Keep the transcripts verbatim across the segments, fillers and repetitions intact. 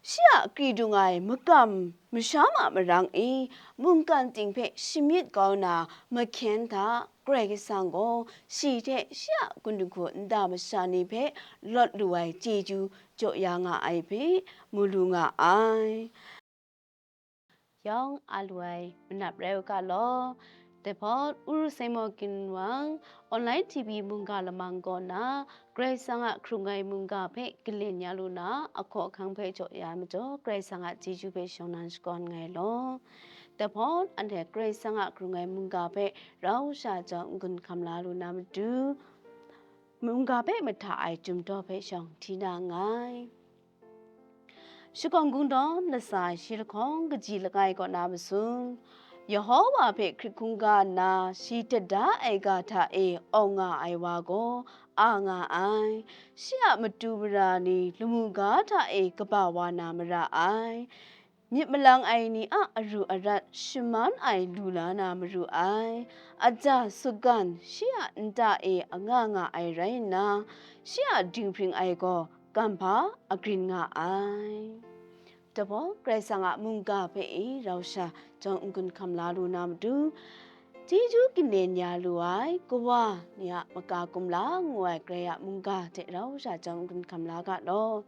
Shi a kri dung ai makam masham a marang e, mungkan ting hpe shamyit kau na mahkyen hta, Karai Kasang gaw shi hte shi a gun dingku nta masha ni hpe lawt lu ai chyeju jaw ya nga ai hpe mu lu nga ai. Yawng a lu ai manap rai u ga law. Dai hpawt, Uru Saimo Ginwang online T V mungga lamang kaw na, Karai Kasang a hkrung ai mungga hpe galen ya lu na, ahkaw ahkang hpe jaw ya ai majaw, Karai Kasang a chyeju hpe shawng nnan shakawn nngai law. Dai hpawt, anhte Karai Kasang a hkrung ai mungga hpe rau sha jau n-gun hkam la lu na matu, mungga hpe mahta ai chyum daw hpe shawng hti na nngai. Shakawn Kungdawn latsa shi lahkawng kaji langai kaw na masum, Yehova hpe hkrit hkungga nna shi tada ai ga hta e awng nga ai wa gaw a nga ai. Shi a matu mara ni lamu ga hta e kaba wa na mara ai. Myit malang ai ni a aru arat shaman ai lu la na maru ai. Aja sutgan shi a nta e anga nga ai rai nna, shi a dinghpring ai gaw kamhpa agrin nga ai. Dai hpawt, Karai Kasang a mungga hpe e rau sha jau n-gun hkam la lu na matu, chyeju galen ya lu ai kawa ni a maka kumla ngu ai Karai a mungga hte rau sha jau n-gun hkam la ga law.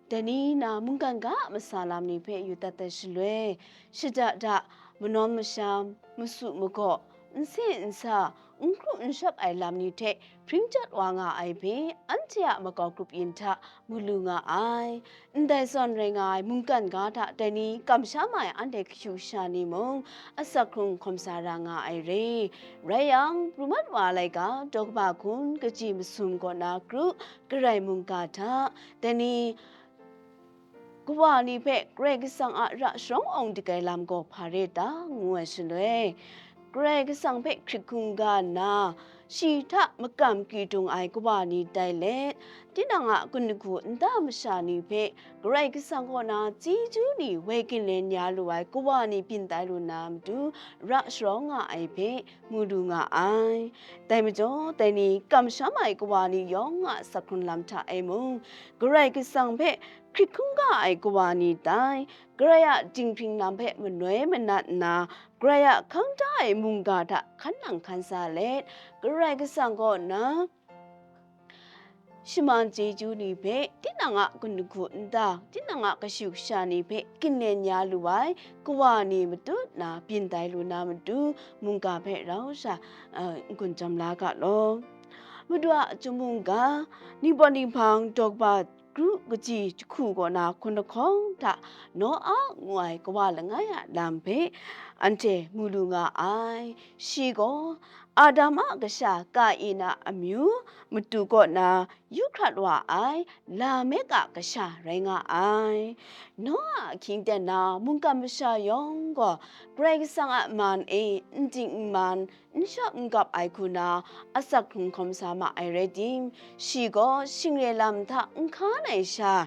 Dai ni na mungkan ga a masa lam ni hpe yu dat ai shaloi, shada da, manawn masham, masu magaw, nse nsa, n hkru n shap ai lam ni hte hpring chyat wa nga ai hpe, anhte a makau grup yin hta mu lu nga ai. Ndai zawn rai nga ai mungkan ga hta dai ni kamsham ai anhte kashu kasha ni mung asak hkrung hkawm sa ra nga ai re. Rai yang, pru mat wa ai laika daw kaba hkun kaji masum kaw na kru Karai mungga hta, dai ni kawa ni hpe Karai Kasang a ra sharawng awng dik ai lam gaw hpa re ta, ngu ai shaloi, Karai Kasang hpe hkrit hkungga nna, shi hta makam kri dung ai kawa ni tai let, tinang a gun dingku nta masha ni hpe Karai Kasang kaw na chyeju ni woi galen ya lu ai kawa ni byin tai lu na matu, ra sharawng nga ai hpe mu lu nga ai. Dai majaw, dai ni kamsham ai kawa ni yawng a asak hkrung lam hta e mung, Karai Kasang hpe hkrit hkungga ai kawa ni tai, Karai a dinghpring lam hpe manoi manat nna, Karai a hkang da ai mungga hta hkan nang hkan sa let, Karai Kasang kaw na shaman chyeju ni hpe, tinang a gun dingku nta, tinang a kashu kasha ni hpe galen ya lu ai kawa ni matut na byin tai lu na matu, mungga hpe rau sha, a, n-gun jam la ga law. Madu a chyum mungga, Ningpawt Ninghpang daw kaba kru kaji jahku kaw na hkun lahkawng hta Noa ngu ai kawa langai a lam hpe anhte mu lu nga ai. Shi gaw Adam a kasha Kain a amyu matu kaw na yu hkrat wa ai Lamek a kasha rai nga ai. Noa a hkying ten na mungkan masha yawng gaw Karai Kasang a man e n ding n man, n shap n gap ai hku na asak hkrung hkawm sa ma ai rai tim, shi gaw shingre lam hta n hkan ai sha,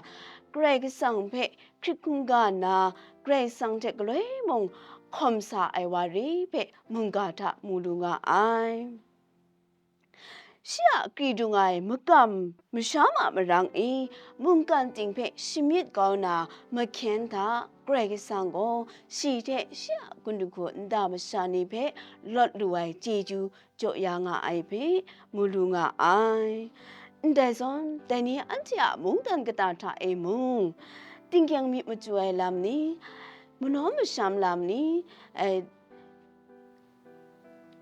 Karai Kasang hpe hkrit hkungga nna, Karai Kasang hte galoi mung hkawm sa ai wa re hpe mungga hta mu lu nga ai. Shi a kri dung ai makam masham a marang e, mungkan ting hpe shamyit kau na mahkyen hta, Karai Kasang gaw shi hte shi a gun dingku nta masha ni hpe lawt lu ai chyeju jaw ya nga ai hpe mu lu nga ai. Ndai zawn, dai ni anhte a mungdan kata hta e mung, tingkyang myit machyu ai lam ni, manaw masham lam ni, eh,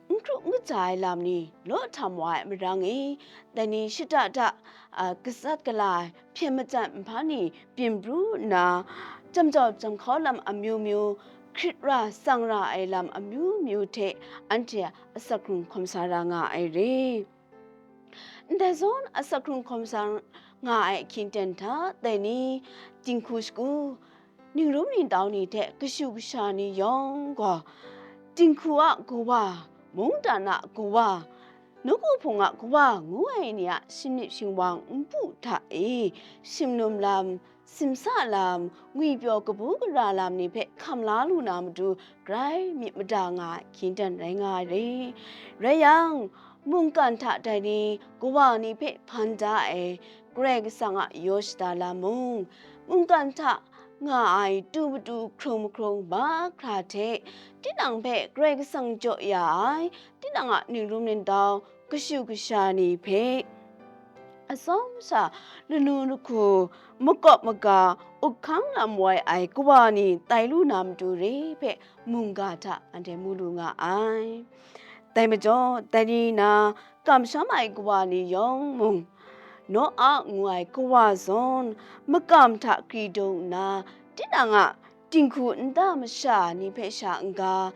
n hkru n kaja ai lam ni law htam wa ai marang e, dai ni shada da, a, gasat gala ai hpyen majan nhpa ni byin pru nna, jam jau jam hkau lam amyu myu, hkrit ra tsang ra ai lam amyu myu hte anhte asak hkrung hkawm sa ra nga ai re. Ndai zawn asak hkrung hkawm sa nga ai ahkying ten hta, dai ni dinghku shagu, ningrum ningtau ni hte kashu kasha ni yawng gaw, dinghku a kawa, mungdan a kawa, nawku hpung a kawa ngu ai ni a shingnip shingwang npu hta e, shimnum lam, simsa lam, ngwipyaw kabu gara lam ni hpe hkam la lu na matu, grai myit mada nga ai hkying ten rai nga ai re. Rai yang, mungkan hta dai ni kawa ni hpe hpan da ai Karai Kasang a yaw shada lam mung, mungkan hta nga ai tu matu hkrung mahkrung mahkra hte, tinang hpe Karai Kasang jaw ya ai, tinang a ningrum ningtau kashu kasha ni hpe, atsawm sha lanu lahku makawp maga up hkang lam wai ai kawa ni tai lu na matu re hpe mungga hta anhte mu lu nga ai. Dai majaw, dai ni na kamsham ai kawa ni yawng mung, Noa ngu ai kawa zawn makam hta kri dung nna, tinang a dinghku nta masha ni hpe sha n-ga,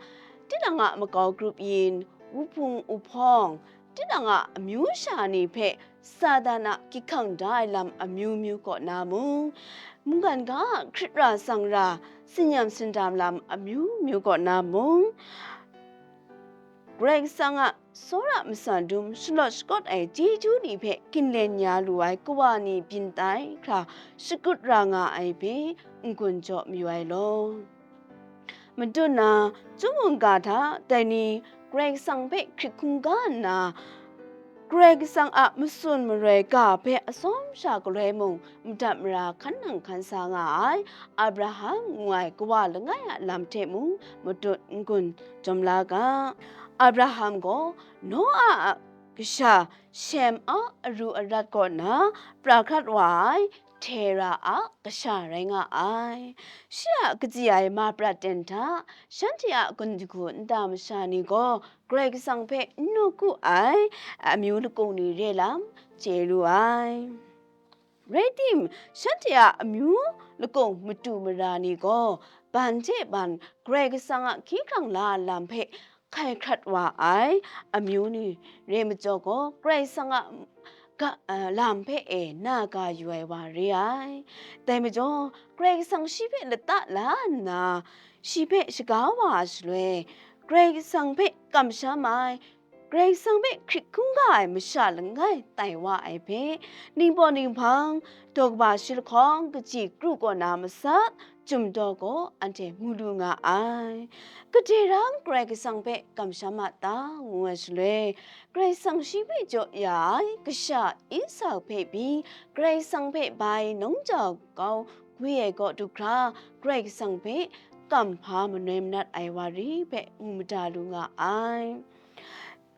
tinang a makau grup yin, wuhpung wuhpawng, tinang a amyu sha ni hpe Satan a hkying hkang da ai lam amyu myu kaw na mung, mungkan ga a hkrit ra tsang ra, tsin-yam tsindam lam amyu myu kaw na mung, Karai Kasang a tsawra matsan dum shalawt shakawt ai chyeju ni hpe ginlen ya lu ai kawa ni byin tai hkra shakut ra nga ai hpe n-gun jaw mayu ai law. Matut na, chyum mungga hta dai ni Karai Kasang hpe hkrit hkungga nna, Karai Kasang a matsun maroi ga hpe atsawm sha galoi mung madat mara hkan nang hkan sa nga ai Abraham ngu ai kawa langai a lam hte mung matut n-gun jawm la ga. Abraham gaw Noa a kasha Shem a aru arat kaw na pra hkrat wa ai Tera a kasha rai nga ai. Shi a katsi ai ma prat ten hta, shanhte a gun dahku nta masha ni gaw Karai Kasang hpe n nawku ai amyu lakung ni re lam chye lu ai. Rai tim, shanhte a amyu lakung matu mara ni gaw ban hte ban Karai Kasang a hkying hkrang la ai lam hpe hkai hkrat wa ai amyu ni re majaw gaw, Karai Kasang a ga, a, lam hpe e na ga yu ai wa re ai. Dai majaw, Karai Kasang shi hpe lata la nna, shi hpe shaga wa ai shaloi, Karai Kasang hpe kamsham ai, Karai Kasang hpe hkrit hkungga ai masha langai tai wa ai hpe, ningpawt ninghpang, daw kaba shi lahkawng kaji kru kaw na masat, Chyum daw gaw anhte mu lu nga ai. Gade rang Karai Kasang hpe kamsham a ta? Ngu ai shaloi, Karai Kasang shi hpe jaw ya ai kasha Esau hpe pyi, Karai Kasang hpe bai nawng jau kau gwi ai kaw du hkra, Karai Kasang hpe kam hpa manoi manat ai wa ri hpe mu mada lu nga ai.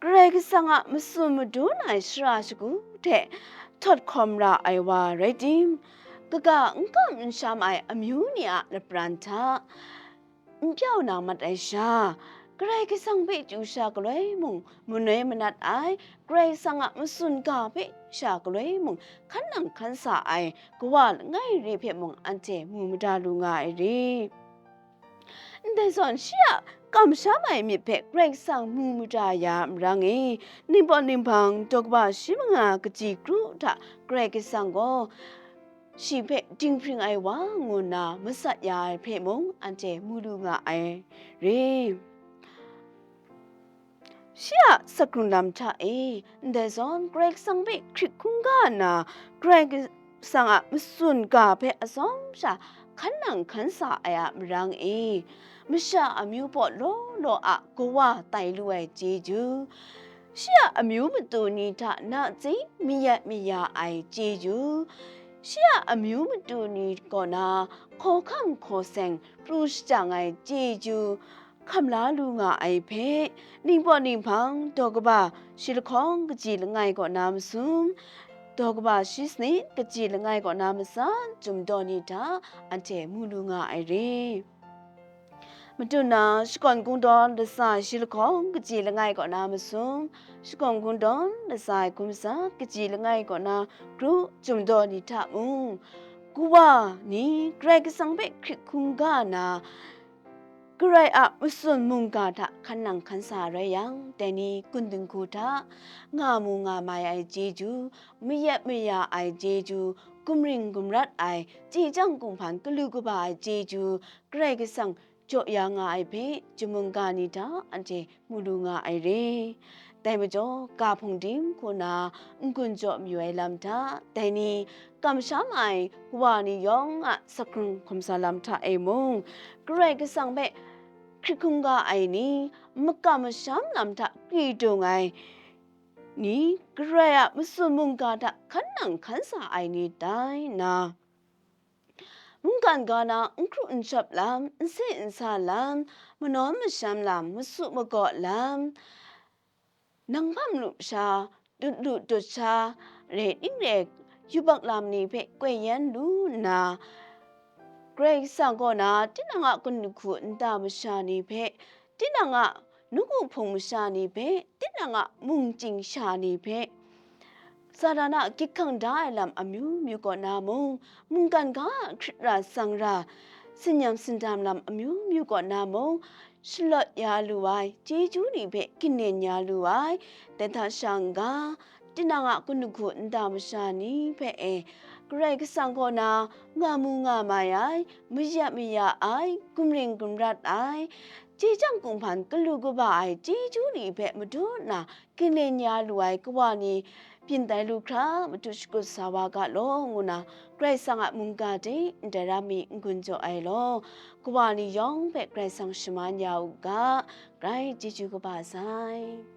Karai Kasang a matsun madun ai shara shagu hte htawt hkawm ra ai wa rai tim, kaga n kam n sham ai amyu ni a lapran hta n pyau na mat ai sha, Karai Kasang hpe chyu sha galoi mung manoi manat ai, Karai Kasang a matsun ga hpe sha galoi mung hkan nang hkan sa ai kawa langai re hpe mung anhte mu mada lu nga ai re. Ndai zawn shi a kamsham ai myit hpe Karai Kasang mu mada ya marang e, ningpawt ninghpang daw kaba shi manga kaji kru hta Karai Kasang gaw shi hpe dinghpring ai wa ngu nna masat ya ai hpe mung anhte mu lu nga ai re. Shi a sakrun lam hta e, ndai zawn Karai Kasang hpe hkrit hkungga nna, Karai Kasang a matsun ga hpe atsawm sha hkan nang hkan sa ai a marang e, masha amyu paw law law a kawa tai lu ai chyeju, shi a amyu matu ni hta nachying mayat maya ai chyeju, shi a amyu matu ni kaw na hkawhkam hkaw seng pru shajang ai chyeju, hkam la lu nga ai hpe, ningpawt ninghpang daw kaba shi lahkawng kaji langai kaw na masum, daw kaba shi sanit kaji langai kaw na masan Chyum daw ni hta anhte mu lu nga ai re. Matu na, Shakawn Kungdawn latsa shi lahkawng kaji langai kaw na masum, Shakawn Kungdawn latsa ai hkum sa kaji langai kaw na kru Chyum daw ni hta mung, kawa ni Karai Kasang hpe hkrit hkungga na, Karai a matsun mungga hta hkan nang hkan sa rai yang, dai ni gun dinghku hta nga mu nga mai ai chyeju, mayat maya ai chyeju, gumring gumrat ai, chye chyang kumhpan galu kaba ai chyeju, Karai Kasang jaw ya nga ai hpe, Chyum mungga ni hta anhte mu lu nga ai re. Dai majaw, ga hpung dim hku na n-gun jaw mayu ai lam hta, dai ni kamsham ai kawa ni yawng a sakrun hkumsa lam hta e mung, Karai Kasang hpe hkrit hkungga ai ni, makam masham lam hta kri dung ai ni, Karai a matsun mungga hta hkan nang hkan sa ai ni tai nna, Mungkan ga na n hkru n shawp lam, n se n sa lam, manawn masham lam, masu magaw lam, nang hpang lu sha, dut lu dut sha, re ning re, yubak lam ni hpe koi yan lu nna, Karai Kasang kaw na tinang a kanu hku nta masha ni hpe, tinang a nawku hpung masha ni hpe, tinang a mungchying sha ni hpe, Satan a gyit hkang da ai lam amyu myu kaw na mung, mungkan ga a hkrit ra tsang ra, sinyam sindam lam amyu myu kaw na mung, shalawt ya lu ai, chyeju ni hpe ginen ya lu ai, dai hta sha n-ga, tinang a kanu hku nta masha ni hpe e, Karai Kasang kaw na nga mu nga mai ai, mayat maya ai, gumring gumrat ai, chye chyang kunghpan galu kaba ai chyeju ni hpe madun nna galen ya lu ai kawa ni byin tai lu hkra matu shakut sa wa ga law, ngu na Karai Kasang a mungga de ndai ram mi n-gun jaw ai law, kawa ni yawng hpe Karai Kasang shaman ya u ga, grai chyeju kaba sai.